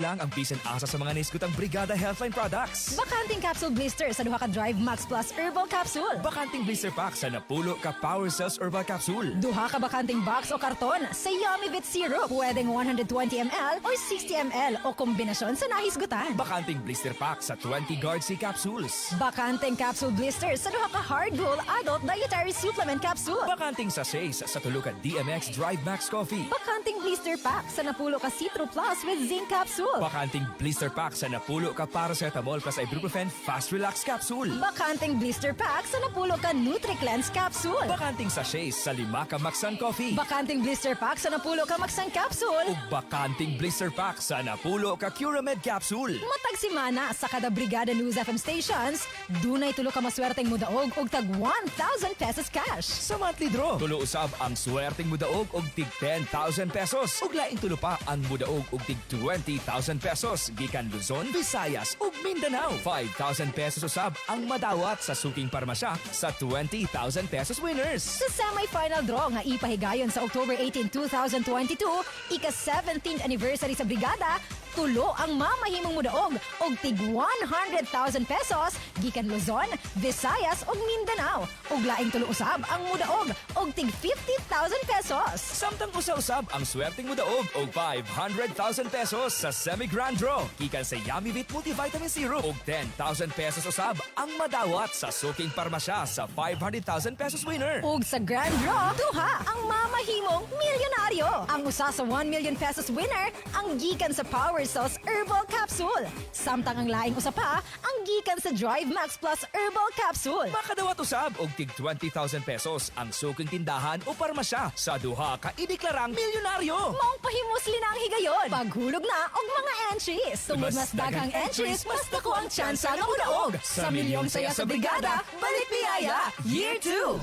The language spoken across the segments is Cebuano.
Lang ang bisan asa sa mga naisgutang Brigada Healthline products. Bakanting capsule blister sa duha ka Drive Max Plus Herbal Capsule. Bakanting blister pack sa napulo ka Power Cells Herbal Capsule. Duha ka bakanting box o karton sa Yummy Vit Syrup. Pwedeng 120 ml or 60 ml o kombinasyon sa nahisgutan. Bakanting blister pack sa 20 Guard C capsules. Bakanting capsule blister sa duha ka Hard Gold Adult Dietary Supplement Capsule. Bakanting sachets sa tulo ka DMX Drive Max Coffee. Bakanting blister pack sa napulo ka Citro Plus with Zinc Capsule. Bakanting blister pack sa napulo ka Paracetamol plus Ibuprofen Fast Relax Capsule. Bakanting blister pack sa napulo ka NutriCleanse Capsule. Bakanting sachets sa lima ka Maxan Coffee. Bakanting blister pack sa napulo ka Maxan Capsule. Ug bakanting blister pack sa napulo ka Curamed Capsule. Matag simana sa kada Brigada News FM stations, dunay tulo ka maswerteng mudaog og tag 1,000 pesos cash. Sa monthly draw, tulo usab ang swerteng mudaog og tig 10,000 pesos. Ug laing tulo pa ang mudaog og tig 20,000 pesos gikan Luzon, Visayas ug Mindanao. 5,000 pesos usab ang madawat sa suking parmasya sa 20,000 pesos winners. Sa semi-final draw nga ipahigayon sa October 18, 2022, ika-17th anniversary sa Brigada, tulo ang mamahimong mudaog og tig 100,000 pesos gikan Luzon, Visayas ug Mindanao. Ug laing tulo usab ang mudaog og tig 50,000 pesos. Samtang usa-usab ang swerteng mudaog og 500,000 pesos sa semi-grand draw gikan sa Yummy Vit Multivitamin Syrup og 10,000 pesos usab ang madawat sa suking parmasya sa 500,000 pesos winner. Ug sa grand draw, duha ang mamahimong milyonaryo. Ang usa sa 1 million pesos winner, ang gikan sa Power Cells Herbal Capsule. Samtang ang laing usa pa, ang gikan sa Drive Max Plus Herbal Capsule. Makadawat usab og tig 20,000 pesos ang suking tindahan o parmasya sa duha ka ideklarang milyonaryo. Maong pahimusli na ang higayon. Paghulog na og mga entries. Tungod mas daghang entries, mas dako ang tsansa nga mudaog. Sa Milyong Saya sa Brigada, Balik Biyaya, Year 2!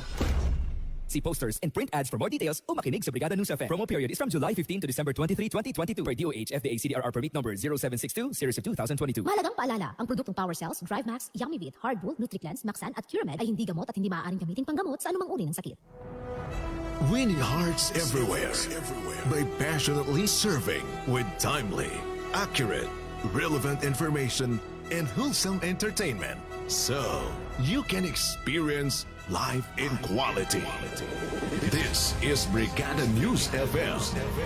See posters and print ads for more details o makinig sa Brigada News FM. Promo period is from July 15 to December 23, 2022 per DOH FDA CDRR permit number 0762 series of 2022. Mahalagang paalala, ang produktong Power Cells, Drive Max, Yummy Vit, Hardwool, NutriCleanse, Maxan at Curamed ay hindi gamot at hindi maaaring gamitin panggamot sa anumang uri ng sakit. Winning hearts everywhere by passionately serving with timely, accurate, relevant information and wholesome entertainment, so you can experience life in quality. This is Brigada News FM,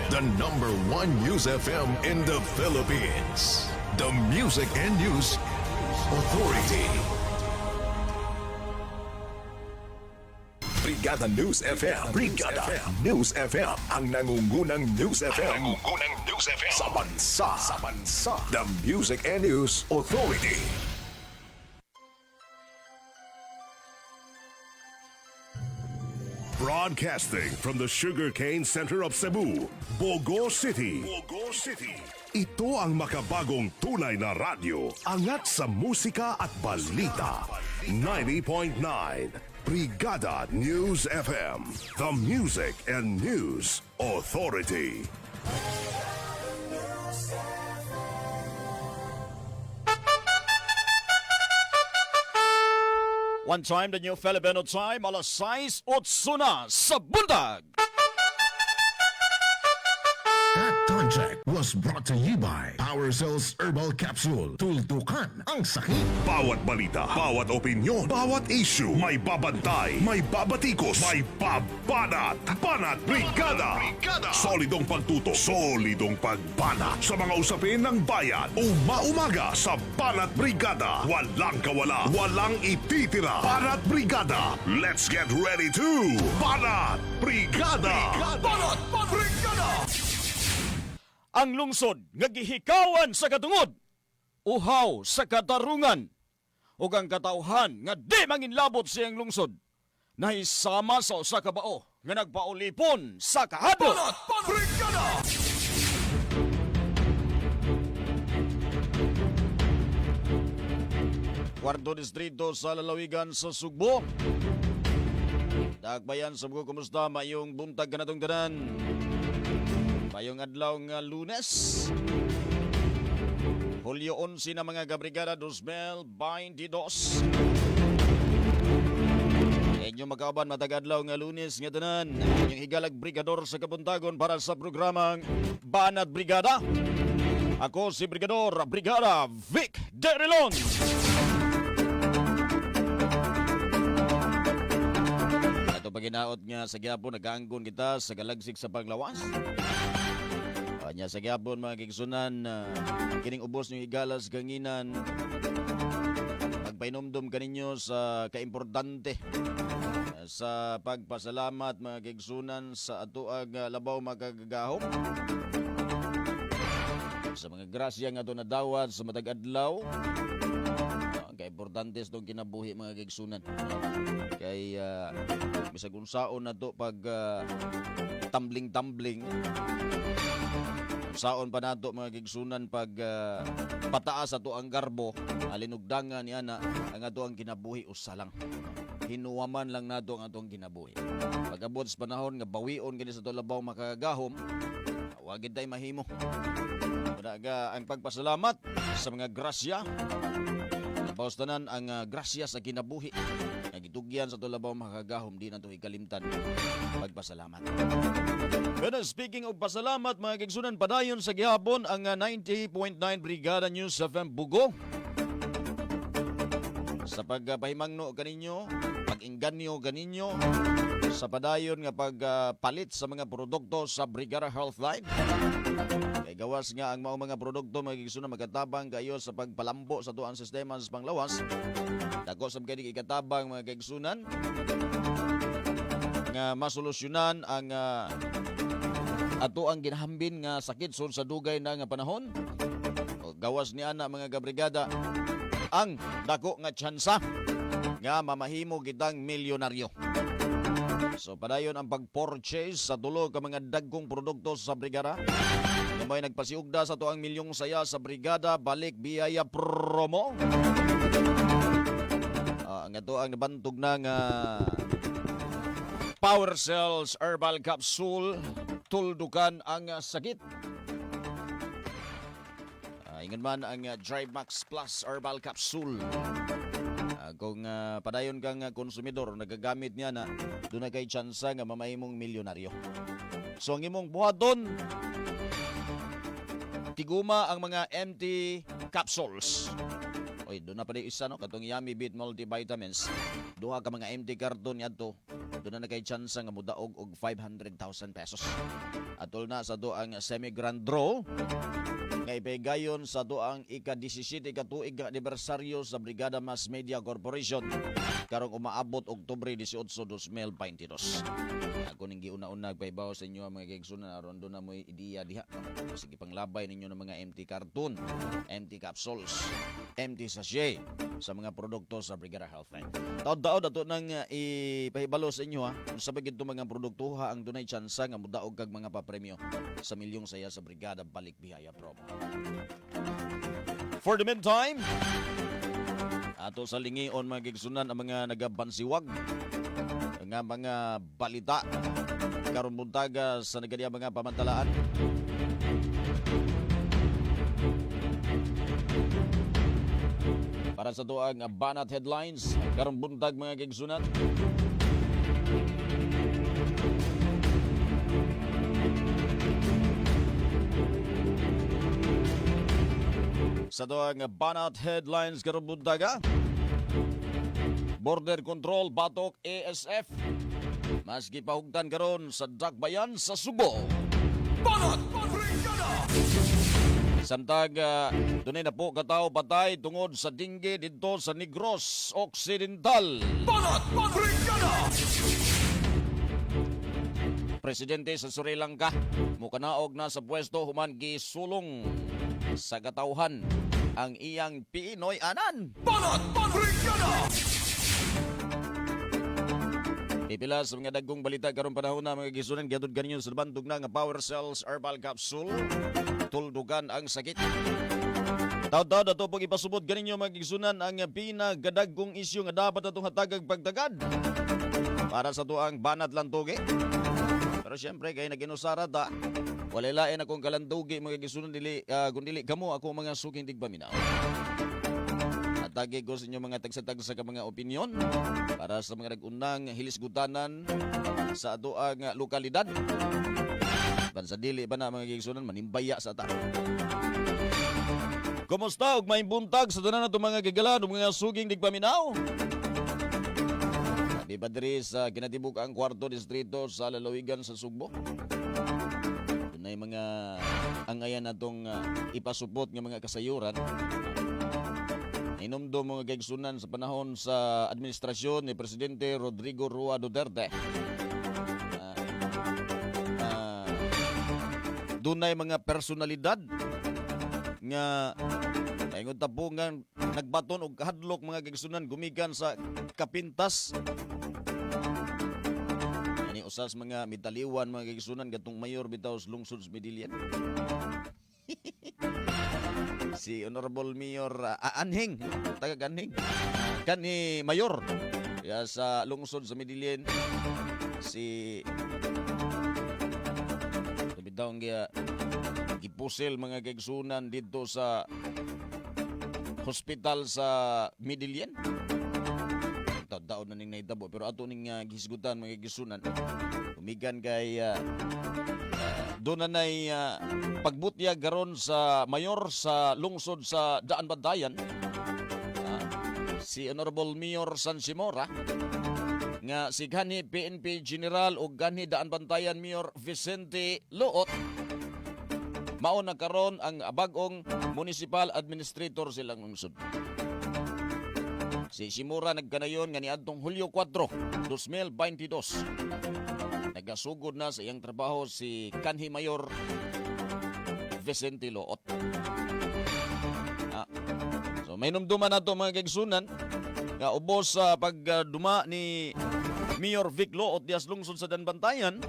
the number one news FM in the Philippines. The Music and News Authority. Brigada News FM. Brigada News FM. Ang nangungunang News FM. Ang nangungunang News FM. Sa bansa. Sa bansa. The Music and News Authority. Broadcasting from the Sugarcane Center of Cebu, Bogo City. Bogo City. Ito ang makabagong tunay na radyo. Angat sa musika at balita. 90.9 Brigada News FM. The Music and News Authority. One time, the New Filipino Time, alas 6:08 na sa buntag. That time check was brought to you by Power Cells Herbal Capsule. Tuldukan ang sakit. Bawat balita, bawat opinyon, bawat issue, may babantay, may babatikos, may babanat. Banat Brigada! Brigada! Solidong pagtuto, solidong pagbanat sa mga usapin ng bayan. Uma-umaga sa Banat Brigada. Walang kawala, walang ititira. Banat Brigada. Let's get ready to Banat Brigada! Banat Brigada! Ang lungsod nga gihikawan sa katungod, uhaw sa katarungan, ug ang katawhan nga di manginlabot siyang lungsod, nahisama sa usa ka bao nga nagpaulipon sa kahadlok. Banat Brigada! Kwarto distrito sa lalawigan sa Sugbo. Dagbayan sa bugo, kumusta? Mayong buntag kanatong tanan. Mayong adlaw nga Lunes. Hulyo 11 na, mga kabrigada, 2022. Inyo makauban matag adlaw nga Lunes nga tanan. Inyong higalag brigador sa kabuntagon para sa programang Banat Brigada. Ako si Brigador Brigada Vic Derilon. Ato paginaot nga sa gyapon nagaanggon kita sa galagsik sa panglawas. Anya sa gyapon, mga kigsunan, kining ubos ng igalas ganginan, magpainomdom kaninyo sa kaimportante sa pagpasalamat, mga kigsunan, sa atoang labaw makagagahom sa mga grasya nga ato nadawat sa matag adlaw. Ang kaimportante sa itong kinabuhi, mga kigsunan, kay bisag unsaon nato pag tumbling-tumbling, saon pa nato, mga kigsunan, pag pataas ato ang garbo, alinugdangan ni ana ang ato ang kinabuhi, usa lang, hinuwaman lang nato ang atong kinabuhi. Pag-abot sa panahon nga bawion kini sa ato labaw makagagahom, wa gid tay mahimo. Ga ang pagpasalamat sa mga grasya, labaw sa tanan ang grasya sa kinabuhi nga gitugyan sa ato labaw makagagahom, di nato ikalimtan pagpasalamat. Pero speaking of pasalamat, mga kigsunan, padayon sa gihapon ang 90.9 Brigada News FM Bugo sa pagpahimangno kaninyo, pag-inganyo kaninyo sa padayon nga pagpalit sa mga produkto sa Brigada Health Line. Kay gawas nga ang mao mga produkto, mga kigsunan, makatabang kayo sa pagpalambo sa tuang sistema sa panglawas. Dako sab kay ikatabang, mga kigsunan, nga masolusyonan ang ato ang ginahambin nga sakit sul sa dugay na nga panahon. O, gawas ni ana, mga kabrigada, ang dako nga tsansa nga mamahimo kitang milyonaryo. So padayon ang pag-purchase sa tulo ka mga dagkong produkto sa Brigada. Nga may nagpasiugda sa tuang Milyong Saya sa Brigada Balik Biyaya Promo. Ang ato ang nabantog na nga Power Cells Herbal Capsule, tuldukan ang sakit. Ingon man ang Drive Max Plus Herbal Capsule. Kung padayon kang konsumidor, nagagamit niya na, doon na kay tsansa nga mamahimong milyonaryo. So ang imong buhaton, tiguma ang mga empty capsules. Oy, doon na pa isa, no, katong Yummy Beat Multivitamins. Duha ka mga empty carton niadto. Doon na kay tsansa nga mudaog og 500,000 pesos. Atol na sa do ang semi-grand draw nga ipahigayon sa tuang ika-17 katuig nga anibersaryo sa Brigada Mass Media Corporation karong umaabot Oktubre 18, 2022. Ako ning giuna-una nagpahibaw sa inyo, mga kaigsunan, aron doon na mo'y ideya diha. Sige, panglabay ninyo ng mga empty carton, empty capsules, empty sachet sa mga produkto sa Brigada Health Line. Taod-taod ato nang ipahibalo sa inyo ha. Kung sa gid mga produkto ha ang dunay tsansa nga mudaog kag mga papremyo sa Milyong Saya sa Brigada Balik Biyaya Promo. For the meantime, ato sa lingion, mga gigsunan, ang mga nagabansiwag nga mga balita karon buntaga sa nagadiya mga pamantalaan. Para sa tuang Banat Headlines karon buntag, mga gigsunan. Sa tuang Banat Headlines karon buntaga, Border Control batok ASF. Maski pahugtan karon sa Dakbayan sa Subo. Banat Brigada! Samtang dunay na po katawo patay tungod sa dengue didto sa Negros Occidental. Banat Brigada! Presidente sa Sri Lanka mukanaog na sa pwesto human gisulong sa katawhan ang iyang Pinoy anan. Banat Brigada! Pipila sa mga dagkong balita karon panahon na, mga gisunan, gihatod kaninyo sa bantog na nga Power Cells Herbal Capsule, tuldukan ang sakit. Taod-taod ato pag ipasubot kaninyo, mga gisunan, ang pinagadagkong isyu nga dapat atong hatagag pagtagad para sa tuang Banat Lantugi. Pero siyempre kay naginusara ta, walay lain akong kalantugi, mga gisunan, dili kun dili kamo ako mga suking tigpaminaw. Atagi ko sa inyo mga tagsa-tagsa ka mga opinyon para sa mga nag-unang hilisgutanan sa atoang lokalidad. Bansa dili pa na, mga gigsunan, manimbaya sa ta. Kumusta ug maayong buntag sa tanan nato mga gigala ug mga suging digpaminaw. Di ba diri sa kinatibuk ang kwarto distrito sa lalawigan sa Sugbo? Dunay mga angayan natong ipasupot nga mga kasayuran. Hinumdum, mga kaigsunan, sa panahon sa administrasyon ni Presidente Rodrigo Roa Duterte. Dunay mga personalidad nga ingon tapungan nagbaton og kahadlok, mga kaigsunan, gumikan sa kapintas. Ani usas mga mitaliwan, mga kaigsunan, katong mayor bitaw sa lungsod sa Medellin. Si Honorable Mayor Anhing, taga Anhing. Kani mayor ya sa lungsod sa Medellin, si bitaw nga gipusil, mga kaigsunan, didto sa hospital sa Medellin. Taon na ning nahitabo pero ato ning gisgutan, mga kaigsunan. Gumikan kay doon na nay pagbutyag karon sa mayor sa lungsod sa Daanbantayan, si Honorable Mayor San Simora, nga si kanhi PNP General o kanhi Daanbantayan Mayor Vicente Loot mao na karon ang bag-ong municipal administrator silang lungsod. Si Shimura nagkanayon nga niadtong Hulyo 4, 2022. Nagasugod na sa iyang trabaho si kanhi Mayor Vicente Loot. So may numduman nato, mga kaigsunan, nga ubos sa pagduma ni Mayor Vic Loot dias lungsod sa Daanbantayan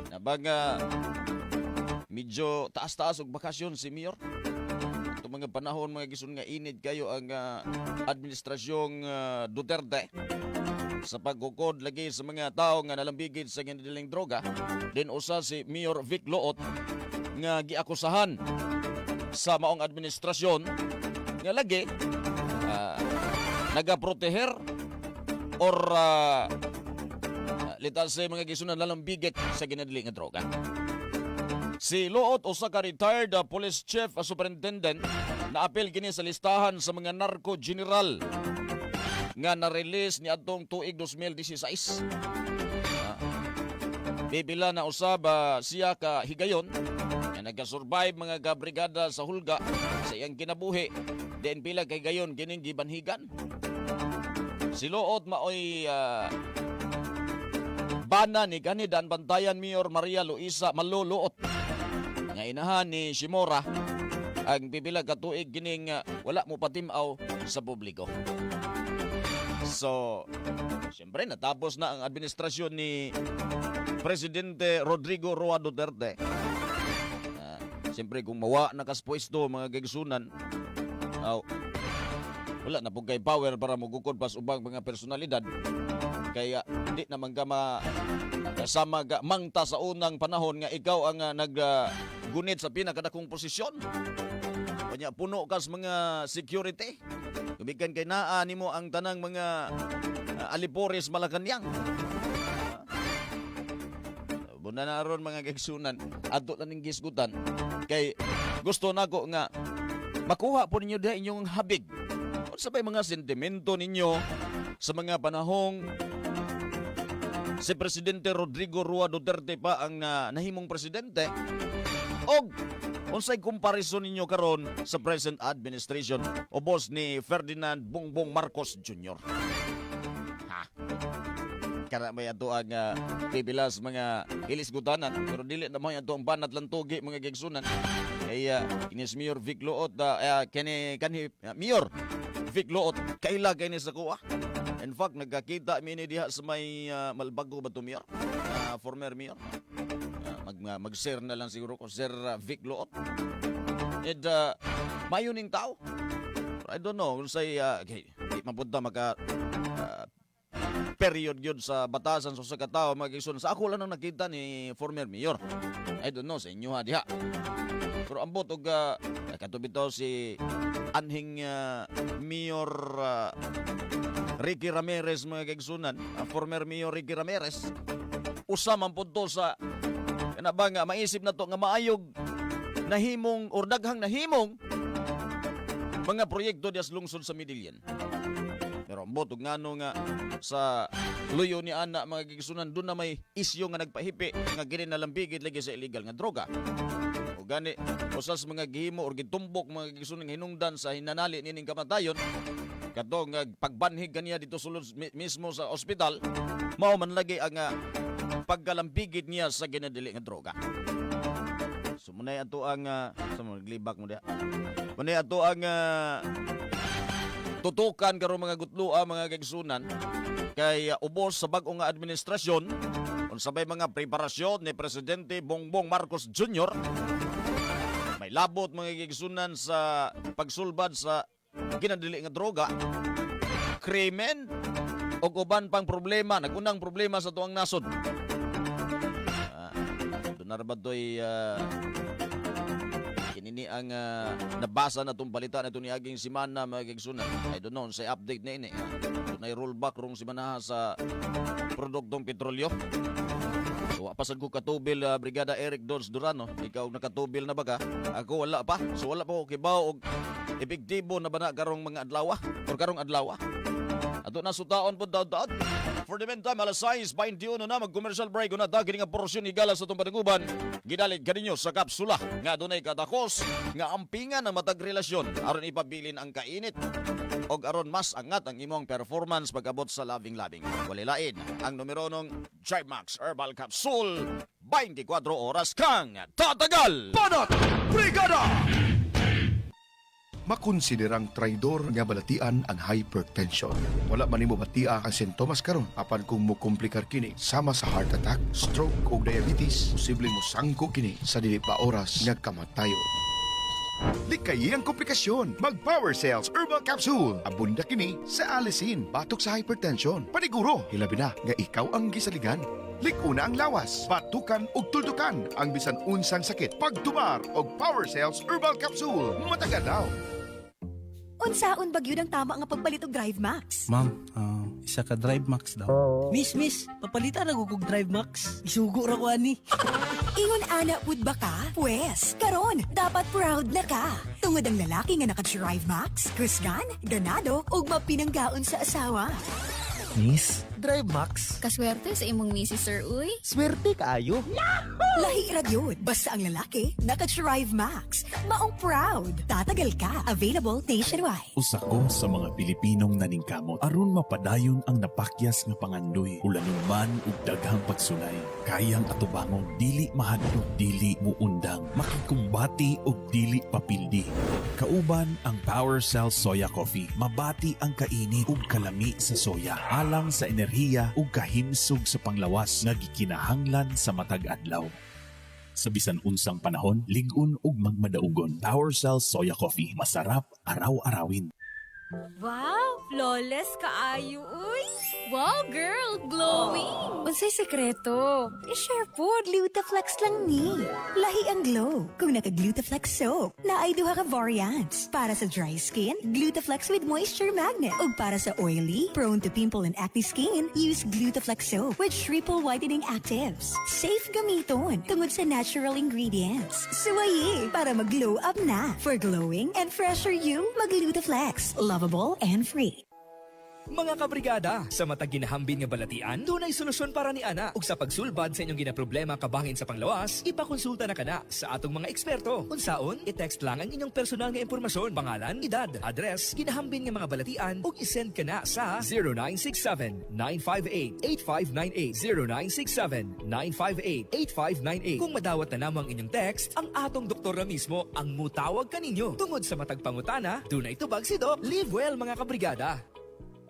na baga medyo taas-taas og bakasyon si Mayor. Ito mga panahon, mga kaigsunan, nga init kayo ang administrasyong Duterte sa paggukod lagi sa mga tao nga nalambigit sa ginadiling droga. Din usa si Mayor Vic Loot nga giakusahan sa maong administrasyon nga lagi nagaproteher or litas sa mga kaigsunan lalambigit sa ginadili nga droga. Si Loot, usa ka retired police chief superintendent, na apil kini sa listahan sa mga narco general nga na-release ni adtong tuig 2016. Bibila na usab siya ka higayon nga nagasurvive, mga kabrigada, sa hulga sa iyang kinabuhi, diin pila kay gayon kining gibanhigan. Si Loot maoy bana ni kanhi Daanbantayan Mayor Maria Luisa Maluluot nga inahan ni Shimora, ang pipila ka tuig kining wala mo patimaw sa publiko. So, siyempre natapos na ang administrasyon ni Presidente Rodrigo Roa Duterte. Siyempre kung mawa na kas pwesto, mga kaigsunan, aw, wala na po kay power para mugukod pas ubang mga personalidad. Kaya di naman ka ma kasama ka mangta sa unang panahon nga ikaw ang naggunit sa pinakadakong posisyon. Kanya puno kas mga security. Gumikan kay naa nimo ang tanang mga alipores Malacanang. Buna na aron, mga kaigsunan, adto na ning gisgutan kay gusto nako nga makuha po ninyo diha inyong habig. Unsa bay mga sentimento ninyo sa mga panahong si Presidente Rodrigo Roa Duterte pa ang nahimong presidente og unsay comparison ninyo karon sa present administration ubos ni Ferdinand Bongbong Marcos Jr.? Ha? Kara may ato ang pipilas mga ilisgutanan pero dili na mo ato ang banat lang tugi, mga kaigsunan, kaya kinis Mayor Vic Loot kani kanhi Mayor Vic Loot kaila kay ni sa kuha. In fact, nagkakita mi ni diha sa may Malbago ba to, Mayor? Former mayor. Mag-share na lang siguro ko, Sir Vic Loot. And mayo ning tao. I don't know kung say okay, di man punta maka period yun sa batasan sa usa ka tawo, mga kaigsoon. Sa ako lang nang nakita ni former mayor. I don't know sa inyo ha diha. Pero ambot og kato bitaw si anhing Mayor Ricky Ramirez, mga kaigsunan, ang former Mayor Ricky Ramirez, usa man pud to sa kana ba nga maisip na to nga maayog nahimong or daghang nahimong Mga proyekto diya sa lungsod sa Medellin. Pero ambot og ngano nga sa luyo ni ana, mga kaigsuonan, doon na may isyo nga nagpahipi nga kini nalambigit lagi sa illegal nga droga. O gani usa sa mga gihimo or gitumbok, mga kaigsuonan, nga hinungdan sa hinanali nining kamatayon kadto nga pagbanhig kaniya dito sulod mismo sa ospital, mao man lagi ang pagkalambigit niya sa ginadili nga droga. So munay ato ang sa mo naglibak mo diha. Munay ato ang tutukan karon, mga gutloa, mga kaigsuonan, kay ubos sa bag-o nga administrasyon, unsa bay mga preparasyon ni Presidente Bongbong Marcos Jr. May labot, mga kaigsuonan, sa pagsulbad sa ginadili nga droga, krimen ug uban pang problema, nagunang problema sa tuang nasod. Doon na ba to'y kinini ang nabasa na itong balita na ito niaging simana, mga kaigsuonan. I don't know sa update na ini. Doon ay rollback rong simana sa produktong petrolyo. So, wa pa sad ko katubil, Brigada Eric Dons Durano. Ikaw, nakatubil na ba ka? Ako wala pa. So wala pa ko kibaw og epektibo na ba na karong mga adlaw or karong adlaw. Ato na sutaon po daod-daod. For the meantime, alas 6:21 na, mag-commercial break na daging nga porsyon higala sa itong panunguban. Gidalit kaninyo sa kapsula nga dunay katakos nga ampingan ang matag relasyon aron ipabilin ang kainit og aron mas angat ang imong performance pag-abot sa labing-labing. Walay lain ang numero ng Max Herbal Capsule. 24 oras kang tatagal! Banat Brigada! Makonsiderang traidor nga balatian ang hypertension. Wala man nimo batia ang sintomas karon, apan kung mokomplikar kini sama sa heart attack, stroke ug diabetes, posibleng mosangko kini sa dili pa oras nga kamatayon. Likayi ang komplikasyon. Mag Power Cells Herbal Capsule. Abunda kini sa allicin, batok sa hypertension. Paniguro, hilabi na nga ikaw ang gisaligan. Likuna ang lawas, batukan ug tuldukan ang bisan unsang sakit. Pagtumar og Power Cells Herbal Capsule. Matagal daw. Unsaon ba gyud ang tama nga pagpalit og Drive Max? Ma'am, isa ka Drive Max daw. Miss, miss, papalitan na ko og Drive Max. Isugo ra ko ani. Ingon ana pud ba ka? Pwes, karon dapat proud na ka. Tungod ang lalaki nga naka-Drive Max, kusgan, ganado ug mapinanggaon sa asawa. Miss, Drive Max. Kaswerte sa imong misis, sir, uy. Swerte kaayo. Lahi ra gyud basta ang lalaki naka-Drive Max. Maong proud. Tatagal ka. Available nationwide. Usa ko sa mga Pilipinong naningkamot aron mapadayon ang napakyas nga pangandoy, ulanon man ug daghang pagsulay. Kayang atubangon, dili mahadlok, dili muundang, makikumbati ug dili papildi. Kauban ang Power Cell Soya Coffee, mabati ang kainit ug kalami sa soya alang sa enerhiya ug kahimsog sa panglawas nga gikinahanglan sa matag adlaw. Sa bisan unsang panahon, lig-on ug magmadaugon. Power Cell Soya Coffee, masarap araw-arawin. Wow, flawless kaayo, uy. Wow, girl, glowing. Unsay sekreto? I-share po, Glutaflex lang ni. Lahi ang glow kung naka-Glutaflex soap. Naay duha ka variants. Para sa dry skin, Glutaflex with moisture magnet. Ug para sa oily, prone to pimple and acne skin, use Glutaflex soap with triple whitening actives. Safe gamiton tungod sa natural ingredients. Suwayi para mag-glow up na. For glowing and fresher you, mag-Glutaflex. Lovable and free. Mga kabrigada, sa matag ginahambin nga balatian, dunay solusyon para ni ana. Ug sa pagsulbad sa inyong ginaproblema kabangin sa panglawas, ipakonsulta na kana sa atong mga eksperto. Unsaon, i-text lang ang inyong personal nga impormasyon, pangalan, edad, address, ginahambin nga mga balatian ug i-send kana sa 0967 958 8598, 0967 958 8598. Kung madawat na namo ang inyong text, ang atong doktor na mismo ang mutawag kaninyo. Tungod sa matag pangutana, dunay tubag si Doc. Live well, mga kabrigada.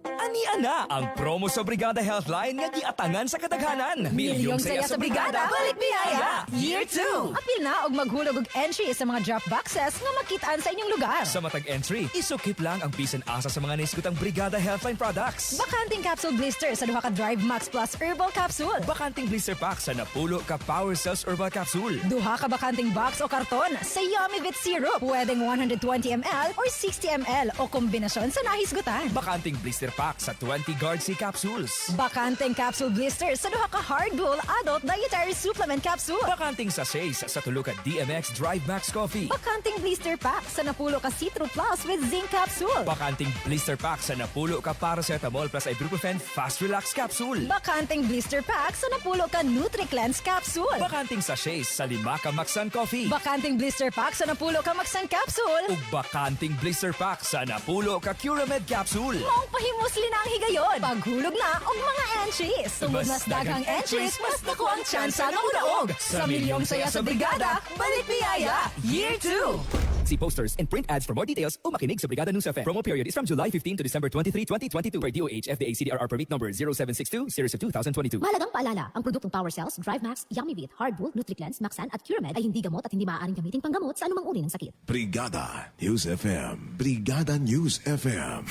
Ani ana ang promo sa Brigada Healthline nga giatangan sa kadaghanan. Milyong saya sa Brigada, Balik Biyaya! Year 2! Apil na og maghulog og entry sa mga drop boxes nga makitaan sa inyong lugar. Sa matag entry, isukip lang ang bisan asa sa mga naisgutang Brigada Healthline products. Bakanting capsule blister sa duha ka Drive Max Plus Herbal Capsule. Bakanting blister pack sa napulo ka Power Cells Herbal Capsule. Duha ka bakanting box o karton sa Yummy Vit Syrup. Pwedeng 120 ml or 60 ml o kombinasyon sa nahisgutan. Bakanting blister pack pack sa 20 Guard C capsules. Bakanteng capsule blister sa duha ka Hardbull Adult Dietary Supplement Capsule. Bakanteng sachets sa tulo ka DMX Drive Max Coffee. Bakanteng blister pack sa napulo ka Citro Plus with Zinc Capsule. Bakanteng blister pack sa napulo ka paracetamol plus ibuprofen Fast Relax Capsule. Bakanteng blister pack sa napulo ka NutriCleanse Capsule. Bakanteng sachets sa lima ka Maxan Coffee. Bakanteng blister pack sa napulo ka Maxan Capsule. Ug bakanteng blister pack sa napulo ka Curamed Capsule. Maong pahimusli na ang higayon. Paghulog na og mga entries. Tungod mas daghang entries, mas dako ang tsansa nga mudaog. Sa Milyong Saya sa Brigada, Balik Biyaya, Year 2! See posters and print ads for more details o makinig sa Brigada News FM. Promo period is from July 15 to December 23, 2022 per DOH FDA CDRR permit number 0762 series of 2022. Mahalagang paalala, ang produktong Power Cells, Drive Max, Yummy Vit, Hardwool, NutriCleanse, Maxan at Curamed ay hindi gamot at hindi maaaring gamitin panggamot sa anumang uri ng sakit. Brigada News FM. Brigada News FM.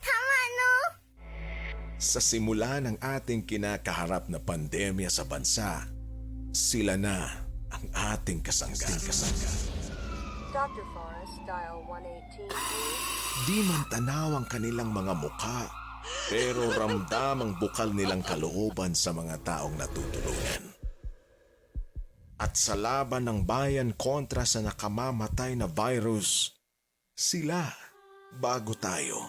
Tama, no? Sa simula ng ating kinakaharap na pandemya sa bansa, sila na ang ating kasangga. Dr. Forrest, dial 118, please. Di man tanaw ang kanilang mga muka, pero ramdam ang bukal nilang kalooban sa mga taong natutulungan. At sa laban ng bayan kontra sa nakamamatay na virus, sila bago tayo.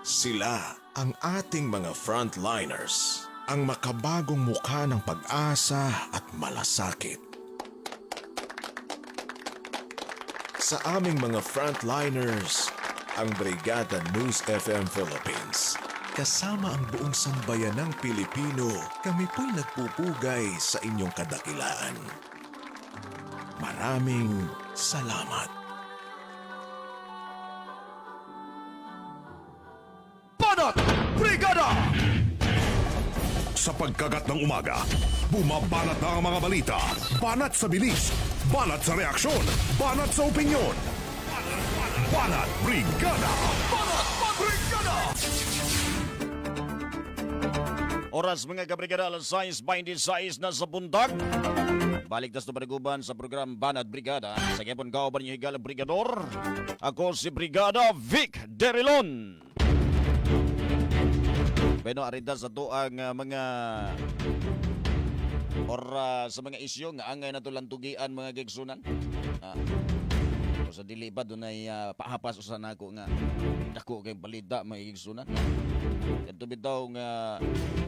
Sila ang ating mga frontliners, ang makabagong mukha ng pag-asa at malasakit. Sa aming mga frontliners, ang Brigada News FM Philippines. Kasama ang buong sambayanang Pilipino, kami po'y nagpupugay sa inyong kadakilaan. Maraming salamat. Banat Brigada! Sa pagkagat ng umaga, bumabanat na ang mga balita. Banat sa bilis, banat sa reaksyon, banat sa opinyon. Banat Brigada! Banat Brigada! Oras, mga kabrigada, alas 6:26 na sa buntag. Balik tas paniguban sa program Banat Brigada. Sa gihapon kauban niyo higala brigador. Ako si Brigada Vic Derilon. Bueno, arida sa tuang mga or sa mga isyu nga angay nato lantugian, mga gigsunan. O sa dili ba dunay pahapas usa nako nga dako kay balita, mga gigsunan. Kadto bitaw nga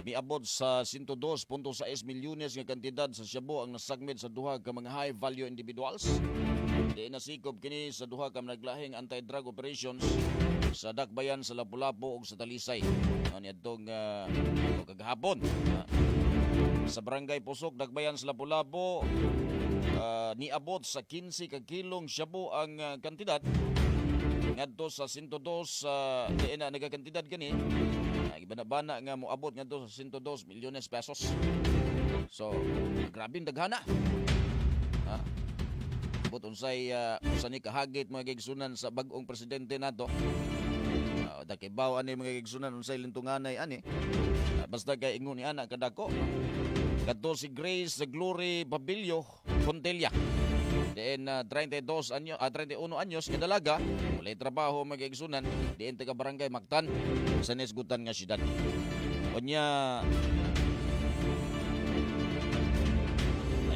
miabot sa 102.6 milyones nga kantidad sa shabu ang nasakmit sa duha ka mga high value individuals. Di nasikop kini sa duha ka naglahing anti-drug operations sa Dakbayan sa Lapu-Lapu ug sa Talisay. Ano niadtong kagahapon. Sa Barangay Pusok, Dakbayan sa Lapu-Lapu, niabot sa 15 ka kilong shabu ang kantidad ngadto sa 102 sa diin na nagakantidad kani gibana-bana nga moabot ngadto sa 102 milyones pesos. So, grabe ang daghana. Ha? But unsay usa ni kahagit, mga gigsunan, sa bag-ong presidente nato. Dakibaw ani, mga gigsunan, unsay lintunganay ani. Basta kay ingon ni ana kadako. Kadto si Grace Glory Babillo Fontella. Diin 32 anyo, 31 anyos nga dalaga, walay trabaho, mga gigsunan, diin taga Barangay Mactan sa nisgutan nga syudad. Unya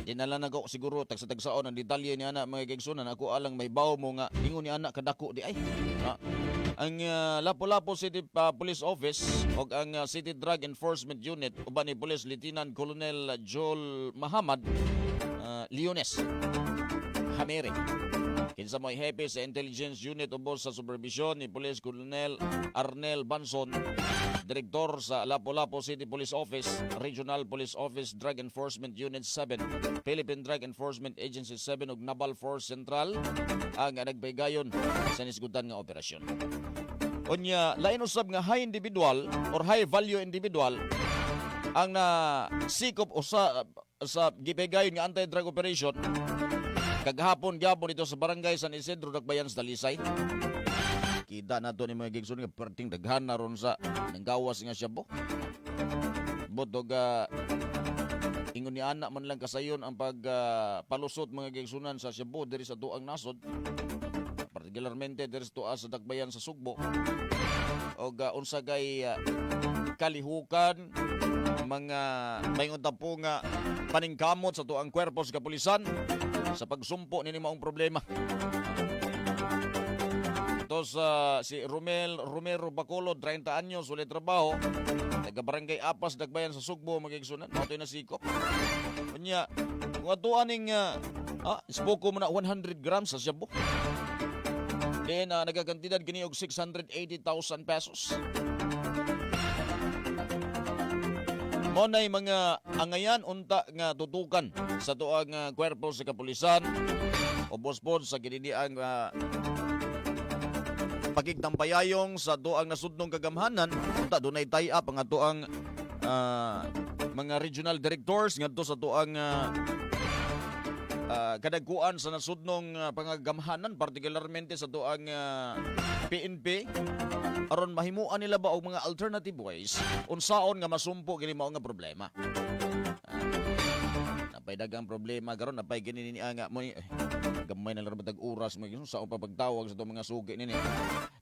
di na lang nako siguro tagsa-tagsaon ang detalye ni ana, mga gigsunan. Ako alang may bawo mo nga ingon ni ana kadako di ay. Ang Lapu-Lapu City Police Office ug ang City Drug Enforcement Unit uban ni Police Lieutenant Colonel Joel Mahamad Leones Hamere. Kinsa mo'y hepe sa Intelligence Unit ubos sa supervision ni Police Colonel Arnel Banson, Direktor sa Lapu-Lapu City Police Office, Regional Police Office Drug Enforcement Unit 7, Philippine Drug Enforcement Agency 7 ug Naval Force Central ang nagpaygayon sa nisgutan nga operasyon. Unya, lain usab nga high individual or high value individual ang na sikop usa sa gipaygayon nga anti-drug operation kagahapon gyapon dito sa Barangay San Isidro, Dakbayan sa Talisay. Kita nato ni mga gigsun nga perting daghan na ron sa nanggawas nga shabu. Butog ingon ni ana man lang kasayon ang pag palusot, mga gigsunan, sa shabu diri sa tuang nasod. Particularmente diri sa Dakbayan sa Sugbo. Og unsa kay kalihukan mga maingon ta po nga paningkamot sa tuang kwerpo sa kapulisan sa pagsumpo nini maong problema. Ito sa si Romel Romero Bacolod, 30 anyos, walay trabaho. Taga Barangay Apas, Dakbayan sa Sugbo, mga igsunan. Mao na sikop. Unya, kung ato aning ispoko mo na 100 grams sa shabu. Then, nagakantidad kini og 680,000 pesos. Mo na'y mga angayan unta nga tutukan sa tuang kwerpo sa kapulisan ubos pod sa ginidiang pakigtampayayong sa tuang nasudnong kagamhanan unta dunay tie up ang atoang mga regional directors ngadto sa tuang kadagkuan sa nasudnong pangagamhanan, particularmente sa tuang PNP, aron mahimuan nila ba og mga alternative ways unsaon nga masumpo kini mao nga problema. Napay dagang problema karon, napay gini ni nga mo ni eh, gamay na lang batag oras mo sa pa pagtawag sa itong mga sugi nini.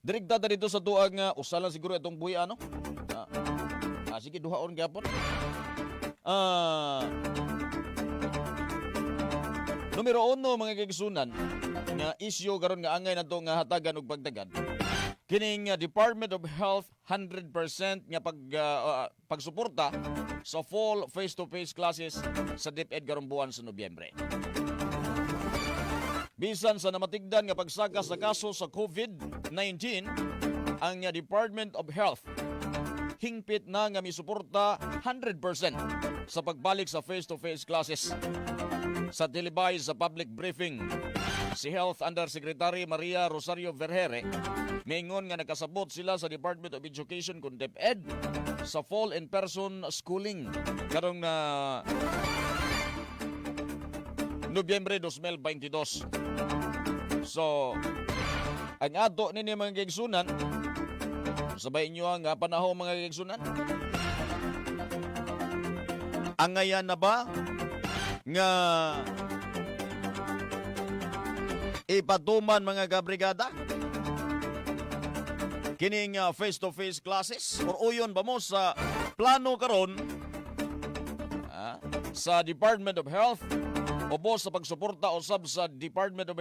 Direkta ta dito sa tuang usa lang siguro itong buhi ano. Sige, duhaon gyapon. Numero 1, mga kaigsunan, nga isyu karon nga angay nato nga hatagan og pagdagad. Kining Department of Health 100% nga pagsuporta sa fall face-to-face classes sa DepEd karong buwan sa Nobyembre. Bisan sa namatigdan nga pagsaka sa kaso sa COVID-19, ang Department of Health hingpit na nga misuporta 100% sa pagbalik sa face-to-face classes. Sa telebay sa public briefing, si Health Undersecretary Maria Rosario Vergeire mingon nga nakasabot sila sa Department of Education kun DepEd sa fall in-person schooling karong na Nobyembre 2022. So, ang ato nini, mga kaigsunan, sabay inyo ang panahon, mga kaigsunan. Angayan na ba nga ipatuman, mga kabrigada, kining face-to-face classes or uyon ba mo sa plano karon sa Department of Health ubos sa pagsuporta usab sa Department of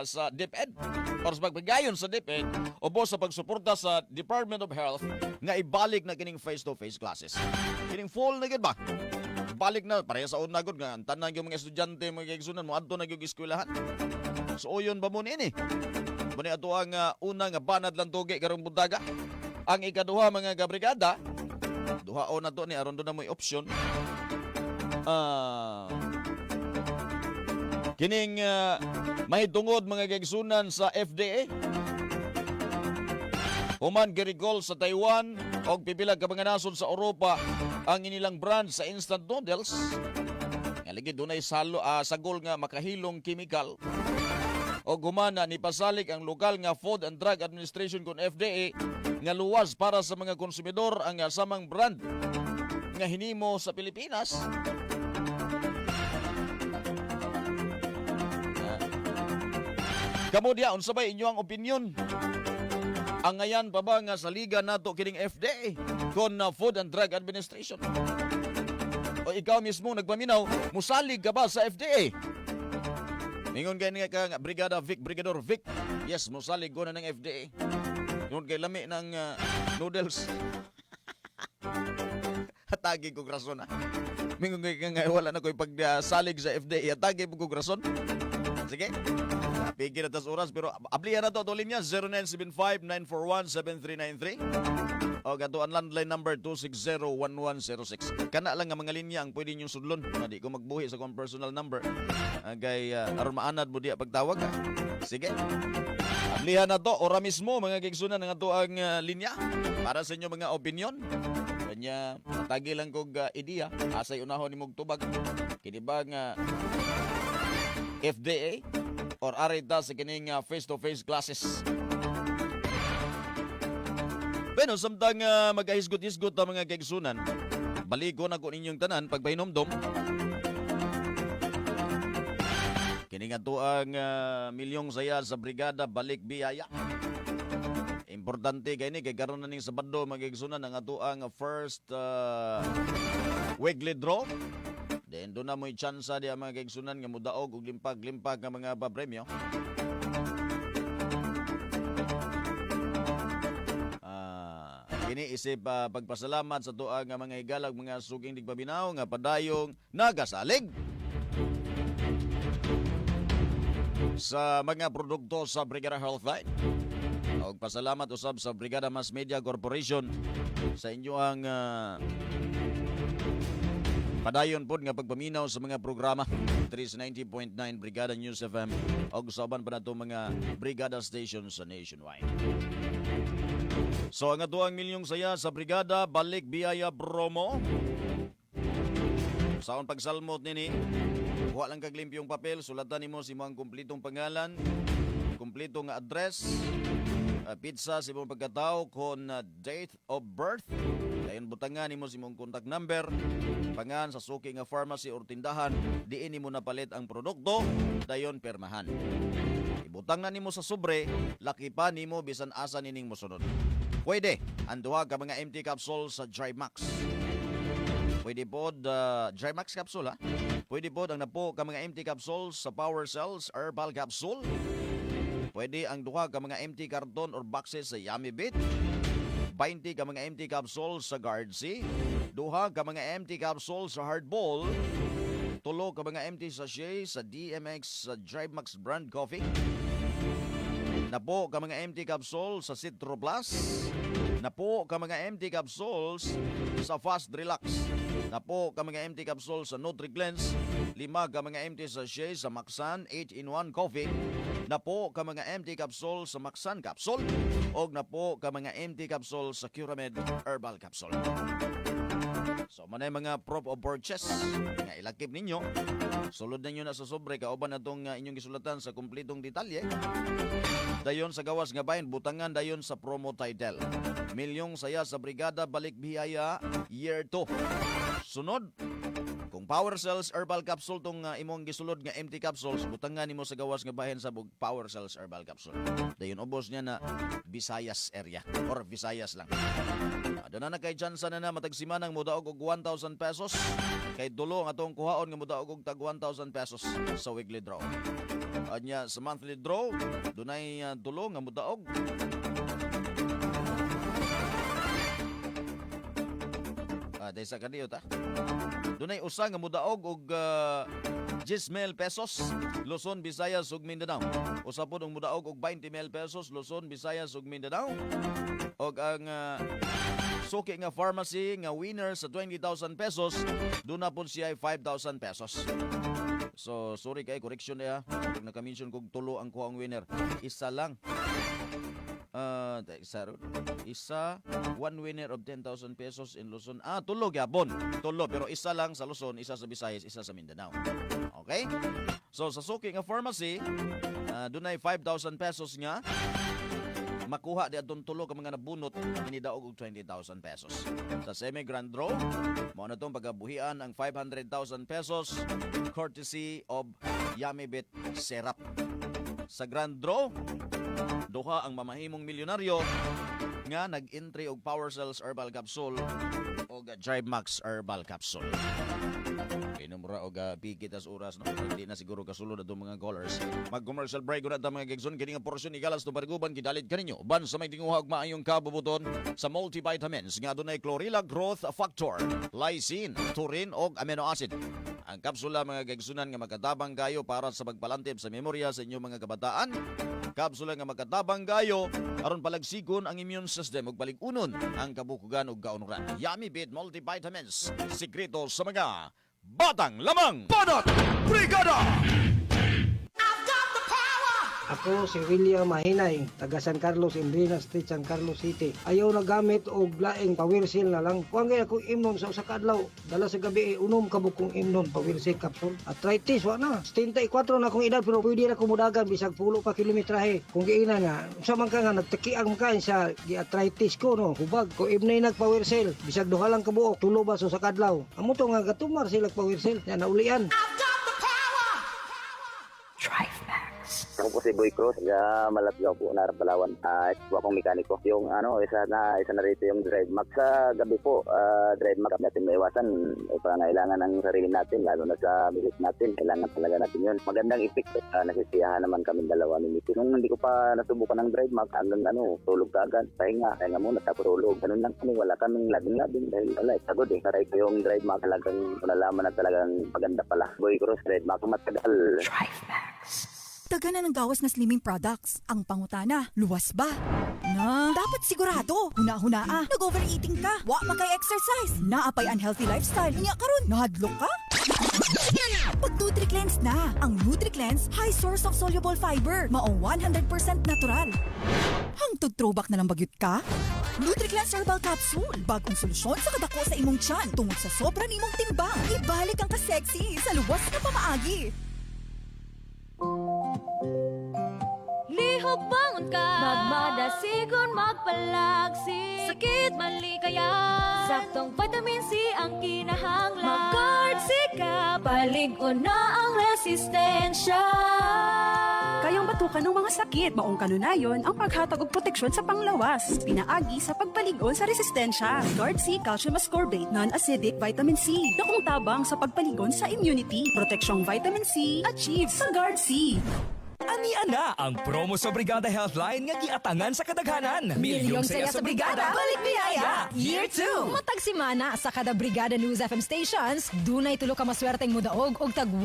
sa DepEd or sa pagpagayon sa DepEd ubos sa pagsuporta sa Department of Health nga ibalik na kining face-to-face classes, kining fall na gyud ba, balik na pareha sa una gud nga ang tanan gyud mga estudyante, mga kaigsunan, mo adto na gyud eskwelahan? So uyon ba mo niini? Muna ato ang una nga banad lang tugi karong buntaga. Ang ikaduha, mga kabrigada, duhaon na to ni aron do na mo'y option. Kining mahitungod, mga kaigsunan, sa FDA. Human gi-recall sa Taiwan og pipila ka mga nasod sa Europa ang inilang brand sa instant noodles. Nga lagi dunay sagol nga makahilong chemical. Og humana ni pasalig ang lokal nga Food and Drug Administration kon FDA nga luwas para sa mga konsumidor ang samang brand nga hinimo sa Pilipinas. Kamo diya, unsa bay inyo ang opinion? Angayan pa ba nga sa liga nato kining FDA kon Food and Drug Administration? O ikaw mismo nagpaminaw, musalig ka ba sa FDA? Ningon kay nga ka nga, Brigada Vic, Brigador Vic. Yes, musalig ko na ng FDA. Ingon kay lami ng noodles. Hatagi ko rason ah. Mingon kay nga wala na ko'y pagsalig sa FDA. Hatagi ko rason. Sige. Pigil na tas oras pero ablihan na to ato linya 0975-941-7393 o gato ang landline number 260-1106. Kana lang nga mga linya ang pwede ninyong sudlon. Nga di ko magbuhi sa akong personal number. Kay aron maanad mo diya pagtawag. Sige. Ablihan na to ora mismo, mga kaigsunan, ang ato ang linya para sa inyo mga opinion. Kanya tagi lang kog ideya asay unahon nimog tubag. Kini ba nga FDA or arita sa kining face-to-face classes? Bueno, samtang magahisgot-hisgot ang mga kaigsunan, baliko na ko ninyong tanan pagpahinomdom. Kini nga tuang milyong saya sa Brigada Balik Biyaya. Importante kay ni kay karon na ning Sabado, mga kaigsunan, ang atoang first weekly draw. Then doon na mo'y tsansa diya, mga kaigsunan, nga mudaog og limpag-limpag nga mga papremyo. Kini isip pagpasalamat sa tuang nga mga higalag, mga suking digpaminaw nga padayong nagasalig sa mga produkto sa Brigada Healthline. Og pasalamat usab sa Brigada Mass Media Corporation sa inyoang padayon pod nga pagpaminaw sa mga programa 390.9 Brigada News FM og sa uban pa nato mga Brigada stations sa nationwide. So ang atuang milyong saya sa Brigada Balik Biyaya Promo. Saon pagsalmot nini, kuha lang kag limpyong papel, sulatan nimo si imong kumplitong pangalan, kumpleto nga address, petsa sa imong pagkatao kon date of birth. Dayon butangan nimo sa imong contact number, pangan sa suki nga pharmacy or tindahan, diin nimo napalit ang produkto, dayon permahan. Ibutang na nimo sa sobre, laki pa nimo bisan asa nining mosunod. Pwede ang duha ka mga empty capsule sa Dry Max. Pwede pod Dry Max capsule ha. Pwede pod ang napo ka mga empty capsules sa Power Cells Herbal Capsule. Pwede ang duha ka mga empty carton or boxes sa Yummy Bit. 20 ka mga empty capsules sa Guard C. Duha ka mga empty capsules sa Hardball. 3 ka mga empty sachet sa DMX sa Drive Max brand coffee. Napo ka mga empty capsule sa Citro Plus. Napo ka mga empty capsules sa Fast Relax. Napo ka mga empty capsule sa NutriCleanse. 5 ka mga empty sachet sa Maxan 8-in-1 coffee. Napo ka mga empty capsule sa Maxan capsule. Og napo ka mga empty capsule sa Curamed Herbal Capsule. So manay mga proof of purchase nga ilakip ninyo. Sulod ninyo na sa sobre kauban na tong inyong gisulatan sa kumplitong detalye. Dayon sa gawas nga bahin butangan dayon sa promo title. Milyong saya sa Brigada Balik Biyaya Year 2. Sunod, kung Power Cells Herbal Capsule tong imong gisulod nga empty capsules, butangan nimo sa gawas nga bahin sa Power Cells Herbal Capsule. Dayon ubos niya na Visayas area or Visayas lang. Doon na kay chance na na matag simanang modaog og 1,000 pesos. Kay dulo ang atong kuhaon nga modaog og tag 1,000 pesos sa weekly draw. Anya sa monthly draw, dunay dulo nga modaog. Dahil sa kaniyo ta. Dunay usa nga modaog og 10,000 pesos, Luzon, Visayas ug Mindanao. Usa pod ang modaog og 20,000 pesos, Luzon, Visayas ug Mindanao. Og ang suki nga pharmacy nga winner sa 20,000 pesos, doon na po siya ay 5,000 pesos. So, sorry kay correction niya. Kung naka-mention kog tulo ang kuha ang winner. Isa lang. Isa, isa, one winner of 10,000 pesos in Luzon. Tulo gyapon. Tulo, pero isa lang sa Luzon, isa sa Visayas, isa sa Mindanao. Okay? So, sa suki nga pharmacy, dunay 5,000 pesos nga makuha di atong tulo ka mga nabunot inidaog og 20,000 pesos. Sa semi-grand draw, mao na tong pagabuhian ang 500,000 pesos courtesy of Yummy Bit Syrup. Sa grand draw, duha ang mamahimong milyonaryo nga nag-entry og Power Cells Herbal Capsule og Drive Max Herbal Capsule. Kinumura og pigit as oras no. Hindi na siguro kasulod atong mga callers. Mag-commercial break una ta, mga kaigsoon, kini nga porsyon igalas to bariguban gidalit kaninyo uban sa may tinguha og maayong kabubuton sa multivitamins nga adunay chlorella growth factor, lysine, taurine og amino acid. Ang kapsula, mga kaigsunan, nga makatabang kayo para sa pagpalantip sa memorya sa inyong mga kabataan. Kapsula nga makatabang kayo aron palagsigon ang immune system ug palig-unon ang kabukugan ug kaunuran. Yummy Bit Multivitamins, sikreto sa mga batang lamang. Banat Brigada! Ako si William Mahinay, taga San Carlos, Endrina Street, San Carlos City. Ayaw na gamit og laing Power Cell na lang. Kuan kay akong imnon sa usa ka adlaw. Dala sa gabi eh, unom ka bukong imnon Power Cell capsule. Arthritis wa na. 74 na akong edad pero pwede ra ko mudagan bisag pulo pa kilometrahe. Kung giina nga, unsa man ka nga nagtaki ang makain sa gi-arthritis ko no. Hubag ko imnay nag Power Cell bisag duha lang ka buok, tulo ba sa usa ka adlaw. Amo to nga gatumar sila Power Cell. Ya naulian. Ako po si Boy Cruz, sa Malatgaw po, Narap, Palawan. Ito po akong mekaniko. Yung ano, isa na rito yung Drive Max. Sa gabi po, Drive Max natin maiwasan. Pangailangan ng sarili natin, lalo na sa misis natin. Kailangan talaga natin yun. Magandang epekto. Nasisiyahan naman kami dalawa ni misis. Nung hindi ko pa nasubukan ng Drive Max, hanggang ano, tulog ka agad. Pahinga, pahinga muna, tapos tulog. Ganun lang kami, wala kaming labing-labing dahil wala, pagod eh. Taray ko yung Drive Max, talagang nalaman na talagang maganda pala. Boy Cruz, Drive Max, matagal. Taga na ng gawas na slimming products. Ang pangutana, luwas ba? Na, dapat sigurado. Huna-huna ah, nag-overeating ka. Wa makay-exercise. Naapay unhealthy lifestyle. Nya karon, nahadlok ka? Pag NutriCleanse na. Ang NutriCleanse, high source of soluble fiber. Maong 100% natural. Hangtod throwback na lang bagyot ka? NutriCleanse Herbal Capsule. Bagong solusyon sa kadako sa imong tiyan tungod sa sobra nimong timbang. Ibalik ang ka-sexy sa luwas na pamaagi. Lihok bangon ka, magmadasigon, magpalagsi. Sakit malikayan, saktong vitamin C ang kinahanglan. Mag-guard ka, palig-on na ang resistensya. Kayang batukan ng mga sakit, maong kanunayon ang paghatag og proteksyon sa panglawas. Pinaagi sa pagpaligon sa resistensya. Guard C Calcium Ascorbate, non-acidic vitamin C. Dakong tabang sa pagpaligon sa immunity. Proteksyong vitamin C, achieve sa Guard C. Ania na ang promo sa Brigada Healthline nga giatangan sa kadaghanan. Milyong saya sa Brigada, Balik Biyaya, Year 2! Matag semana sa kada Brigada News FM stations, dunay tulo ka maswerteng mudaog og tag 1,000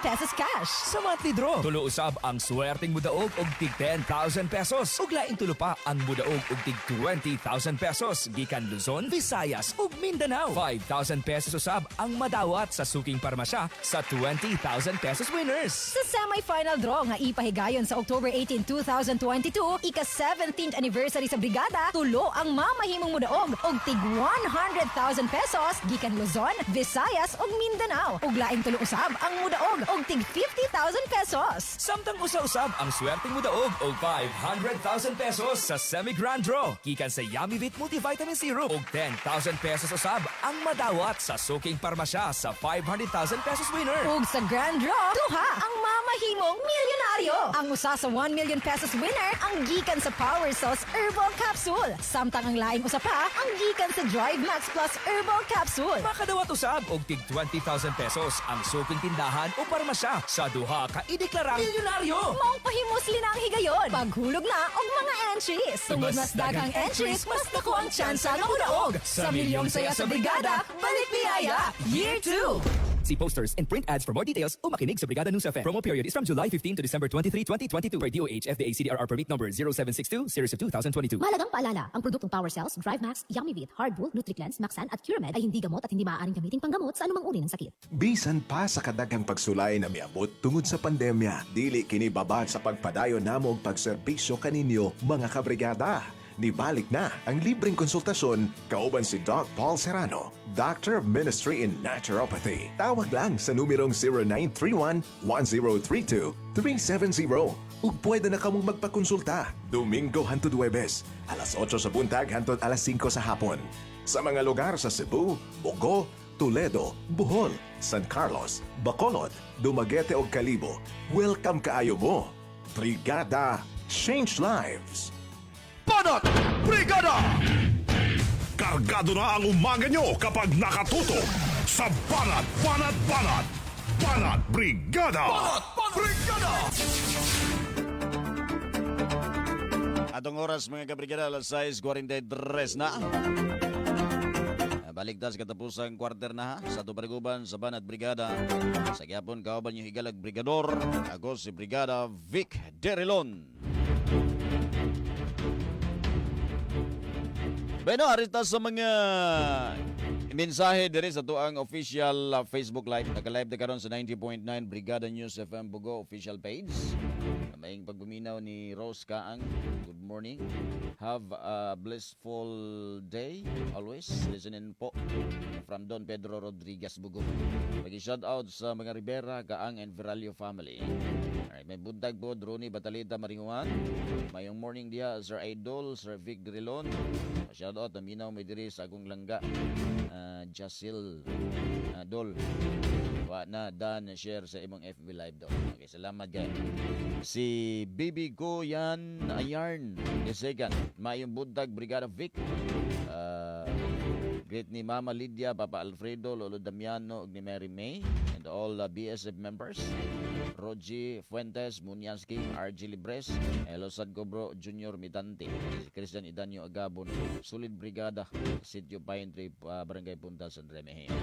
pesos cash. Sa monthly draw, tulo usab ang swerteng mudaog og tig 10,000 pesos. Ug laing tulo pa ang mudaog og tig 20,000 pesos gikan Luzon, Visayas ug Mindanao. 5,000 pesos usab ang madawat sa suking parmasya sa 20,000 pesos winners. Sa semi-final draw nga ipahigayon sa October 18, 2022, ika-17th anniversary sa Brigada, tulo ang mamahimong mudaog og tig 100,000 pesos gikan Luzon, Visayas ug Mindanao. Ug laing tulo usab ang mudaog og tig 50,000 pesos. Samtang usa-usab ang swerteng mudaog og 500,000 pesos sa semi-grand draw gikan sa Yummy Multivitamin Syrup og 10,000 pesos usab ang madawat sa suking parmasya sa 500,000 pesos winner. Ug sa grand draw, duha ang mamahimong milyonaryo. Ang usa sa 1 million pesos winner ang gikan sa Power Sauce Herbal Capsule. Samtang ang laing usa pa ang gikan sa Drive Max Plus Herbal Capsule. Makadawat usab og tig 20,000 pesos ang suking tindahan o parmasya sa duha ka ideklarang milyonaryo. Maong pahimusli na ang higayon. Paghulog na og mga entries. Tungod mas daghang entries, mas dako ang tsansa nga mudaog. Sa Milyong Saya sa Brigada, Balik Biyaya, Year 2! See posters and print ads for more details o makinig sa Brigada News FM. Promo period is from July 15 to December 23, 2022 per DOH FDA CDRR permit number 0762 series of 2022. Mahalagang paalala, ang produktong Power Cells, Drive Max, Yummy Vit, Hardwool, NutriCleanse, Maxan at CureMed ay hindi gamot at hindi maaaring gamitin panggamot sa anumang uri ng sakit. Bisan pa sa kadaghang pagsulay na miabot tungod sa pandemya, dili kini babad sa pagpadayon namo og pagserbisyo kaninyo mga kabrigada. Nibalik na ang libreng konsultasyon kauban si Doc Paul Serrano, Doctor of Ministry in Naturopathy. Tawag lang sa numerong 0931-1032-370 ug pwede na kamong magpakonsulta Domingo hantod Huwebes, alas 8 sa buntag hantod alas 5 sa hapon. Sa mga lugar sa Cebu, Bogo, Toledo, Bohol, San Carlos, Bacolod, Dumaguete ug Kalibo. Welcome kaayo mo. Brigada Change Lives. Banat Brigada! Kargado na ang umaga nyo kapag nakatutok sa Banat, Banat, Banat! Banat Brigada! Banat, Brigada! Atong oras mga kabrigada, alas 6:43 na. Baligtas katapusang quarter na ha, sa Tubariguban, sa Banat Brigada. Sa gyapon kauban yung higalag brigador, ako si Brigada Vic Derilon. Bueno, arita sa mga mensahe diri sa tuang official Facebook Live. Naka-live na karon sa 90.9 Brigada News FM Bugo official page. Maayong pagpaminaw ni Rose Kaang. Good Good morning. Have a blissful day always. Listening po from Don Pedro Rodriguez Bugo. Pagi-shout out sa mga Rivera, Gaang and Viralio family. Alright, may buntag po, Droni Batalita Maringuan. Mayong morning diha, Sir Idol, Sir Vic Drilon. Shout out, naminaw may diri sa akong langga. Jasil Dol. Wa na dan share sa imong FB live daw. Okay, salamat kay. Si Bibi ko yan Ayarn the second. Mayong buntag, Brigada Vic. Greet ni Mama Lydia, Papa Alfredo, Lolo Damiano, ug ni Mary May, and all BSF members. Rogie Fuentes, Munyaski, RG Libres, Hello Sadko Bro, Junior Mitante, si Christian Idanyo Agabon, Solid Brigada, Sitio Pine Tree, Barangay Punta, San Remigio.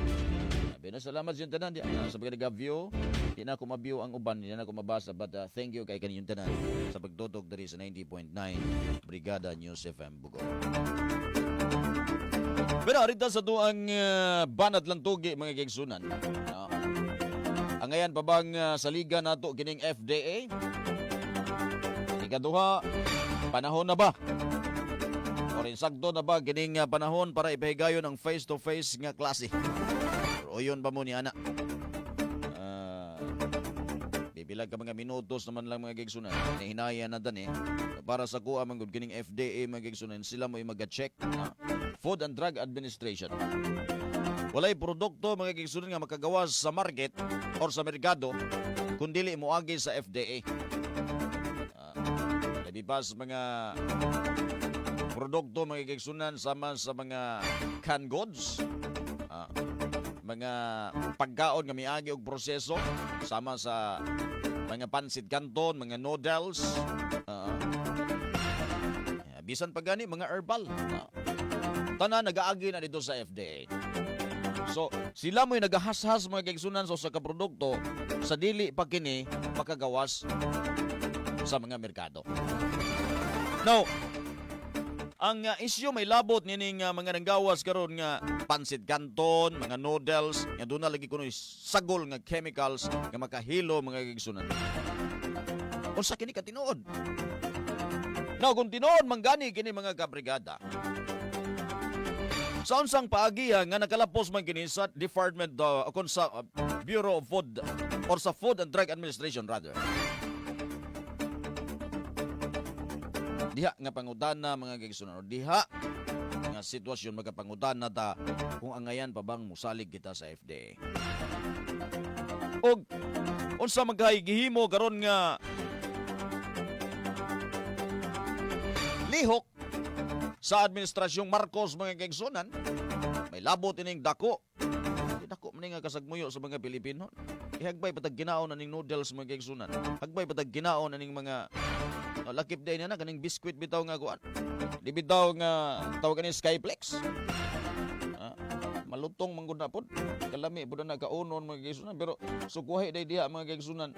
Sabi na salamat sa tanan di, sa pagka view. Di na ko ma-view ang uban, di na ko mabasa, but thank you kay kaninyong tanan sa pagtutok diri sa 90.9 Brigada News FM Bugo. Pero arita sa tuang banat lang tugi, mga kaigsunan. No? Ang ngayon pa bang saligan nato kining FDA? Ikaduha, panahon na ba? O insakto na ba kining panahon para ipahigayon ang face-to-face nga klase? O yun pa mo ni ana? Bibilag ka mga minutos naman lang, mga kaigsunan. Hinaya na dan eh. Para sa kuha man gud kining FDA, mga kaigsunan, sila mo mag-check. Food and Drug Administration. Walay produkto, mga kaigsunan, nga makagawas sa market or sa merkado kung dili moagi sa FDA. Labi pa sa mga produkto, mga kaigsunan, sama sa mga canned goods, mga pagkaon nga miagi og proseso sama sa mga pansit canton, mga noodles, bisan pa gani mga herbal. Tanan nagaagi na dito sa FDA. So, sila mo'y nagahashas, mga kaigsunan, sa usa ka produkto sa dili pa kini makagawas sa mga merkado. Now, ang isyu may labot nining mga nanggawas karon nga pansit canton, mga noodles, nga doon na lagi kuno sagol nga chemicals nga makahilo, mga kaigsunan. Unsa kini katinuod? Now, kung tinuod man gani kini, mga kabrigada, sa unsang paagiya nga nakalapos man kini sa Department kon sa Bureau of Food or sa Food and Drug Administration rather? Diha nga pangutana, mga kaigsunan, diha nga sitwasyon magapangutana ta kung angayan pa bang musalig kita sa FDA. Og unsa man kay gihimo karon nga lihok sa administrasyong Marcos, mga kaigsunan, may labot ining dako. Di dako man nga kasagmuyo sa mga Pilipino. Ihagbay patag ginaon aning noodles, mga kaigsunan. Hagbay patag ginaon aning mga lakip day na kaning biskwit bitaw nga kuan. Di bitaw nga tawag ani Skyflex. Malutong man gud na pod. Kalami pud na kaunon, mga kaigsunan, pero sukuhay day diha, mga kaigsunan.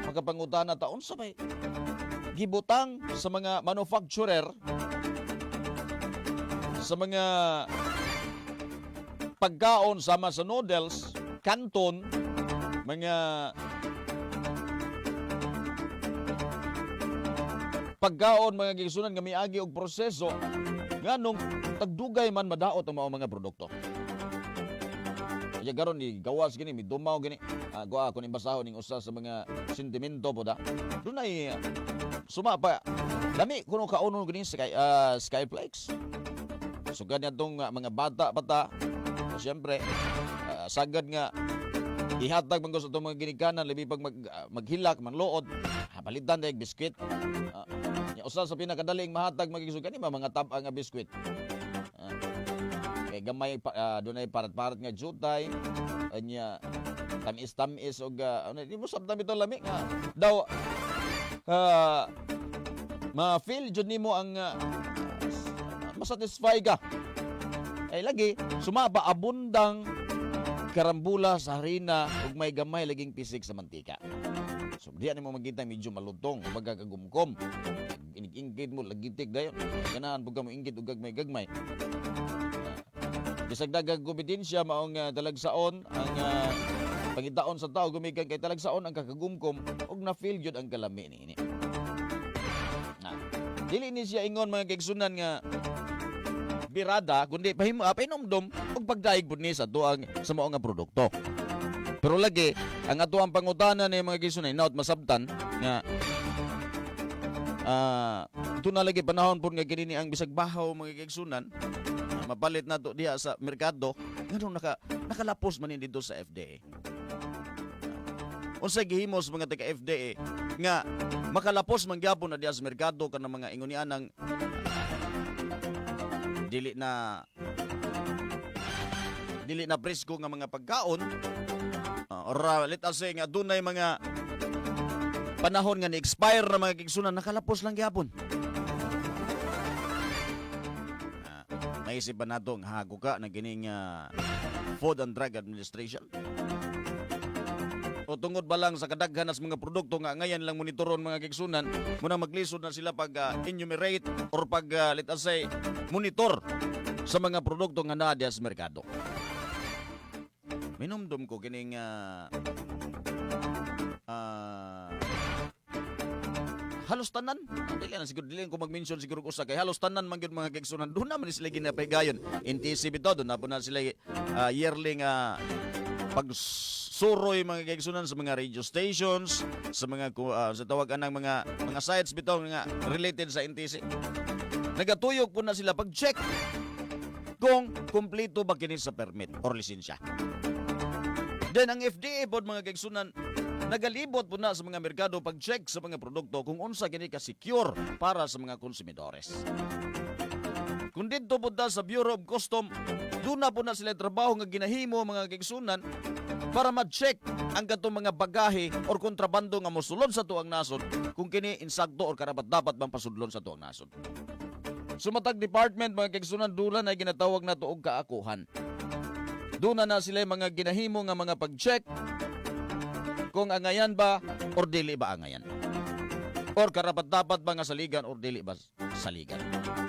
Makapangutana ta unsa bay gibutang sa mga manufacturer sa mga pagkaon sama sa noodles, canton, mga pagkaon, mga kaigsunan, nga miagi og proseso, nganong tagdugay man madaot ang mga produkto. Kaya karon ni gawas gini, midumaw gini. Guwa ako ning basahon ning usa sa mga sentimento po da. Dunay suma pa lami kuno kaunon gini Skyflex. So ganyan tong mga bata bata, siyempre sagad nga ihatag man ko sa itong mga ginikanan, labi pag maghilak, manluod, palitan dahil biskwit. Usa sa pinakadaling mahatag magiging kani mga tab nga biskwit. Kay gamay pa, dunay parat-parat nga jutay, anya tamis-tamis og ano, di mo sabtan bitaw lami nga daw ma-feel jud nimo ang masatisfy ka. Ay lagi sumaba abundang karambula sa harina ug may gamay laging pisik sa mantika. So diyan nimo makita medyo malutong, kumbaga kagumkom. Inig-ingkid mo lagitik dayon. Ganahan pud ka mo ingkid og gagmay-gagmay. Bisag daghang kompetensya maong talagsaon ang pangitaon sa tao gumikan kay talagsaon ang kakagumkom ug na-feel gyud ang kalami niini. Na. Dili ni siya ingon, mga kaigsunan, nga birada, kundi pahimo pahinumdom ug pagdaig pud ni sa tuang sa mao nga produkto. Pero lagi ang ato ang pangutana ni, mga kaigsunan, hinaot masabtan nga na lagi panahon pud nga kini ni ang bisag bahaw, mga kaigsunan, mapalit na to diha sa merkado, nganong nakalapos man ni dito sa FDA. Unsay gihimo sa mga taga FDA nga makalapos man gyapon na diha sa merkado kanang mga ingunian ng dili na presko nga mga pagkaon, or let us say nga dunay mga panahon nga ni-expire na, mga kaigsunan, nakalapos lang gyapon? Maisip ba nato nga hago ka na kining Food and Drug Administration? O tungod ba lang sa kadaghan sa mga produkto nga ngayon lang monitoron, mga kaigsunan, muna maglisod na sila pag enumerate or pag let us say monitor sa mga produkto nga naa diha sa merkado? Minumdum ko kining halos tanan. Dili na siguro, dili ko mag-mention siguro usa kay halos tanan man gyud, mga kaigsunan, doon naman sila ginapahigayon. NTC bitaw, doon na po na sila yearly nga pagsuroy, mga kaigsunan, sa mga radio stations, sa mga sa tawag anang mga sites bitaw nga related sa NTC. Nagatuyok po na sila pag-check kung kumpleto ba kini sa permit or lisensya. Then ang FDA pod, mga kaigsunan, nagalibot po na sa mga merkado pag-check sa mga produkto kung unsa kini ka secure para sa mga konsumidores. Kung didto po ta sa Bureau of Custom, doon na po na sila trabaho nga ginahimo, mga kaigsunan, para ma-check ang katong mga bagahe or kontrabando nga mosulod sa tuang nasod kung kini insakto or karapat dapat bang pasudlon sa tuang nasod. Sumatag department, mga kaigsunan, doon na ginatawag na og kaakuhan. Doon na na sila mga ginahimo nga mga pag-check kung angayan ba or dili ba angayan. Or karapat dapat ba nga saligan or dili ba saligan.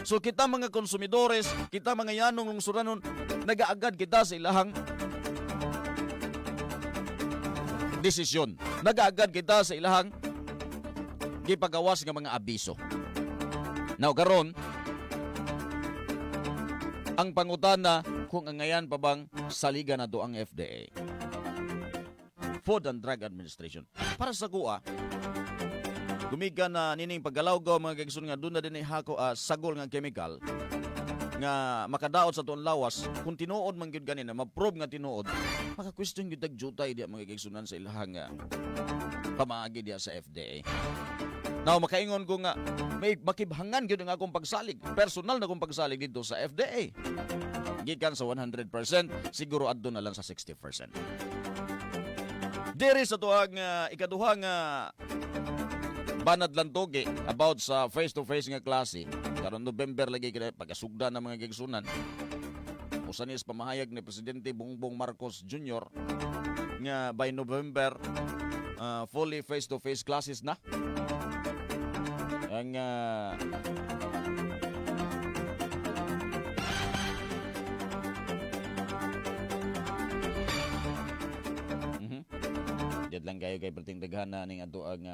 So kita mga konsumidores, kita mga yanong lungsuranon, nagaagad kita sa ilahang desisyon. Nagaagad kita sa ilahang gipagawas nga mga abiso. Now karon, ang pangutana kung angayan pa bang saligan na do ang FDA. Food and Drug Administration. Para sa kuha, gumikan na nining paggalawgaw, mga kaigsoon, nga doon na din hako sagol nga chemical nga makadaot sa tuong lawas, kung tinuod man gyud gani na ma-prove nga tinuod, maka-question gyud tag jutay diya, mga kaigsunan, sa ilahang pamaagi diya sa FDA. Now makaingon ko nga may makibhangan gyud ang akong pagsalig, personal na akong pagsalig dito sa FDA. Gikan sa 100%, siguro adto na lang sa 60%. Diri sa tuang ikaduha nga banad lantogi about sa face-to-face nga klase karon November lagi kay pagkasugda ng mga gigsunan. Usa ni sa pamahayag ni Presidente Bongbong Marcos Jr. nga by November fully face-to-face classes na ang Diyan lang kayo kay perting daghan na ning ato ang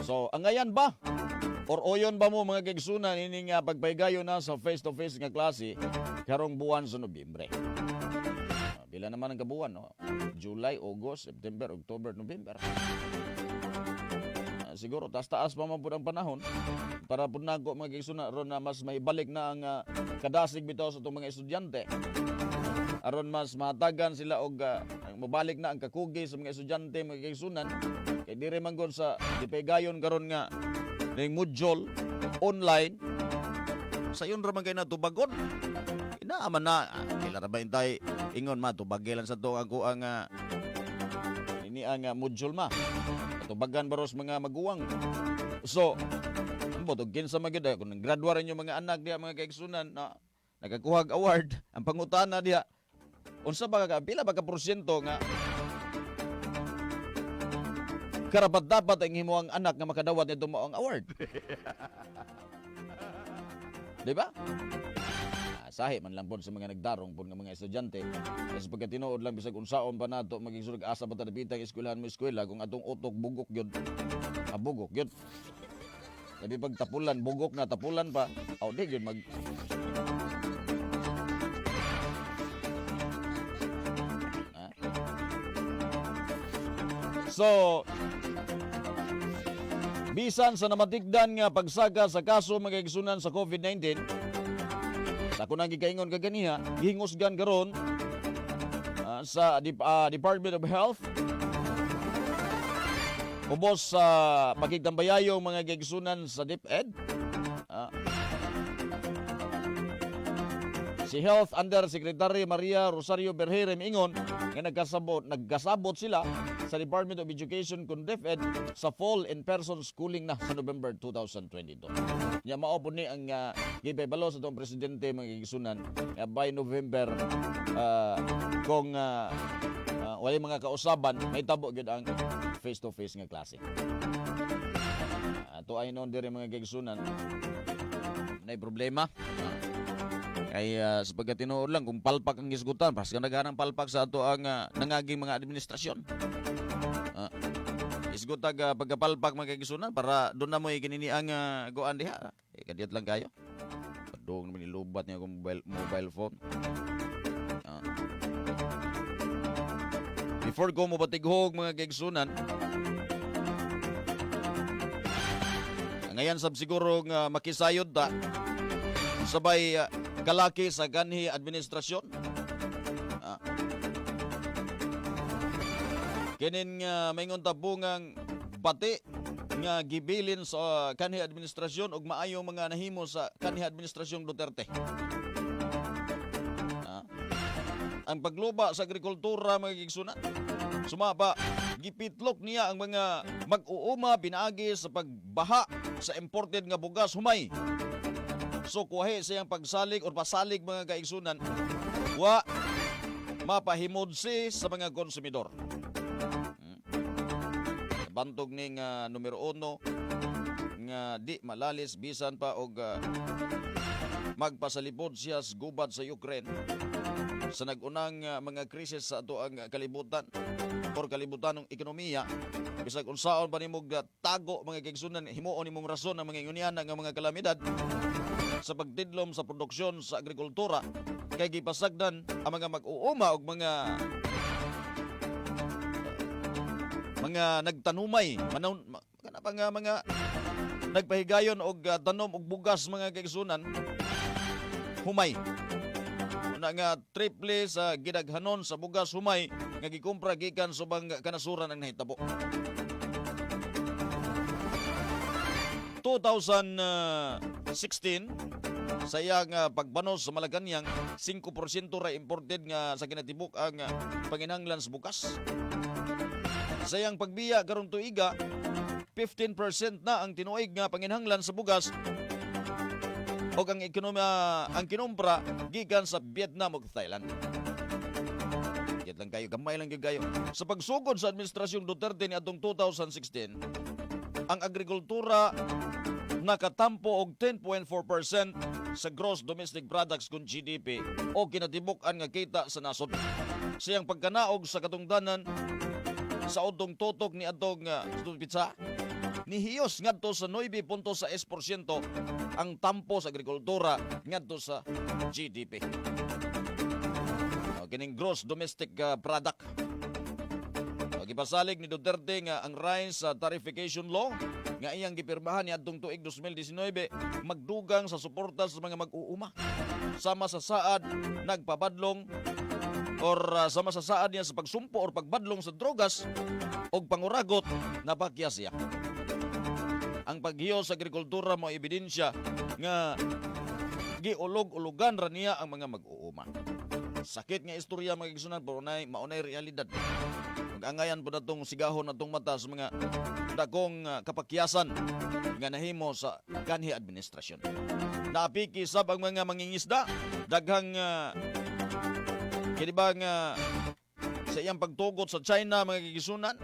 So, angayan ba? Or oyon ba mo, mga kaigsunan, ini nga pagpaygayo na sa face-to-face nga klase karong buwan sa Nobyembre? Pila naman ang kabuwan, no? July, August, September, October, November. Siguro taas-taas pa man pud ang panahon para pud nako, mga kaigsunan, aron na mas maibalik na ang kadasig bitaw sa itong mga estudyante. Aron mas mahatagan sila og mabalik na ang kakugi sa mga estudyante, mga kaigsunan, kay dire man gud sa gipaygayon karon nga ning module online, sayon ra man kay natubagon. Inaaman na kila ra ba intay ingon ma tubagay lang sa to ako ang ini ang module ma tubagan baros mga maguwang. So ambot og kinsa man gyud kung graduate rin yung mga anak diha, mga kaigsunan, na nakakuhag award, ang pangutana diha, unsa ba ka, pila ba ka porsyento nga karapat dapat ang himuang anak nga makadawat nito mo ang award? Di ba? Sahi man lang pod sa mga nagdarong pod nga mga estudyante. Kasi pagka tinuod lang, bisag unsaon pa nato maging sulog, asa pa ta dapitang eskwelahan mo eskwela kung atong utok bugok gyud. Ah, bugok gyud. Labi pag tapulan, bugok na tapulan pa. Aw, di gyud mag. Ah. So, bisan sa namatigdan nga pagsaka sa kaso, mga igsunan, sa COVID-19, sa kunang gikaingon kaganiha, gihingusgan karon sa Department of Health ubos sa pakigtambayayong, mga kaigsunan, sa DepEd. Si Health Undersecretary Maria Rosario Vergeire ingon nga nagkasabot sila sa Department of Education kun DepEd sa fall in-person schooling na sa November 2022. Nya mao po ni ang gipahibalo sa atong presidente, mga kaigsunan, nga by November, kung walay mga kausaban, mahitabo gyud ang face to face nga klase. Ato ay noon diri, mga kaigsunan, nay problema. Kay sa pagkatinuod lang, kung palpak ang gisgutan, pas ka naghanang palpak sa ato ang nangaging mga administrasyon. Isgutag pagkapalpak, mga kaigsunan, para doon na mo ikinini ang goan diha. Eh, kadiyot lang kayo. Padung naman ilubat niya akong mobile phone. Before ko mo batighog, mga kaigsunan, ngayon sab siguro nga makisayod ta sabay kalaki sa kanhi administrasyon. Kinin nga maingon ta bungang bati nga gibilin sa kanhi administrasyon ug maayong mga nahimo sa kanhi administrasyong Duterte. Ang pagluba sa agrikultura, mga kaigsunan. Sumapa, gipitlok niya ang mga mag-uuma pinaagi sa pagbaha sa imported nga bugas humay. So kuhi sa iyang pagsalig or pasalig, mga kaigsunan, wa mapahimudsi sa mga konsumidor. Bantog ni nga numero uno nga di malalis bisan pa og magpasalibod siya sa gubat sa Ukraine sa nag-unang mga krisis sa ato ang kalibutan or kalibutan ng ekonomiya. Bisag unsaon pa nimo tago, mga kaigsunan, himuon nimong rason ang mga inguniana nga mga kalamidad sa pagtidlom sa produksyon sa agrikultura, kay gipasagdan ang mga mag-uuma og mga nagtanumay manaw kana pa nga mga nagpahigayon og tanom og bugas, mga kaigsunan, humay. Una nga triple sa gidaghanon sa bugas humay nga gikumpra gikan sa ubang kanasuran ang nahitabo. 2016, sa iyang pagbanos sa Malacañang, 5% ra imported nga sa kinatibuk ang panginahanglan sa bugas. Sa iyang pagbiya karong tuiga, 15% na ang tinuig nga panginahanglan sa bugas og ang ekonomiya ang kinumpra gikan sa Vietnam ug Thailand. Yat lang kayo, gamay lang gyud kayo. Sa pagsugod sa administrasyong Duterte ni atong 2016, ang agrikultura nakatampo og 10.4% sa gross domestic products kung GDP o kinatibuk-an nga kita sa nasod. Siyang pagkanaog sa katungdanan sa udtong tutok ni atong pizza nihiyos ngadto sa 9.6% ang tampo sa agrikultura ngadto sa GDP. O, kining gross domestic product. O, gipasalig ni Duterte nga ang rice tarification law nga iyang gipirmahan niadtong tuig 2019 magdugang sa suporta sa mga mag-uuma. Sama sa saad nagpabadlong or sama sa saad niya sa pagsumpo or pagbadlong sa drogas og panguragot, napakya siya. Ang paghiyos sa agrikultura mo ebidensya nga giulog-ulugan ra niya ang mga mag-uuma. Sakit nga istorya, mga igsunan, pero maunay realidad. Mag-angayan po natong sigahon natong mata sa mga dakong kapakyasan nga nahimo sa kanhi administrasyon. Naapiki sab ang mga mangingisda, daghang kini ba nga sa iyang pagtugot sa China, mga kigisunan,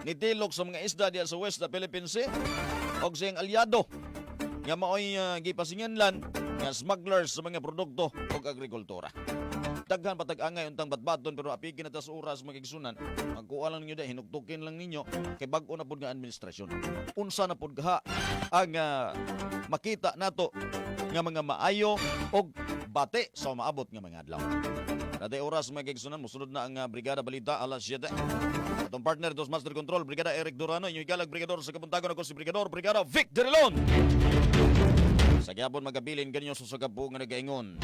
nitilok sa mga isda diya sa West Philippine Sea og sa iyang alyado Nga maoy gipasinganlan nga smugglers sa mga produkto ug agrikultura. Daghan patag-angay untang batbaton, pero apigin na ta sa oras, mga igsunan. Magkuha lang ninyo da, hinuktukin lang ninyo kay bag-o na pud nga administrasyon. Unsa na pud kaha ang makita nato nga mga maayo og bate sa maabot nga mga adlaw. Naday oras, mga igsunan, musunod na ang Brigada Balita alas 7. Atong partner dos Master Control, Brigada Eric Durano, inyong igalag Brigador sa kabuntagon, ako si Brigador, Brigada Vic Derilon. Sa gyapon magabilin kanyo sa sagabu nga nagaingon: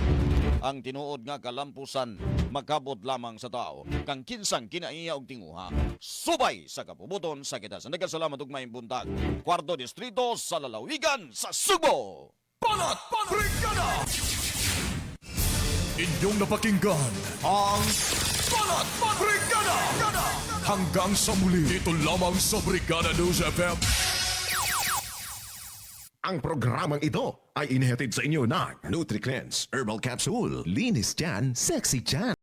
ang tinuod nga kalampusan makabot lamang sa tao kang kinsang kinaiya og tinguha subay sa kabubuton sa kita. Daghang salamat ug maayong buntag. Kwarto Distrito sa lalawigan sa Sugbo. Banat Brigada! Inyong napakinggan ang Banat Brigada! Hanggang sa muli, dito lamang sa Brigada News FM. Ang programang ito ay inihatid sa inyo ng NutriCleanse Herbal Capsule. Linis tiyan, sexy tiyan.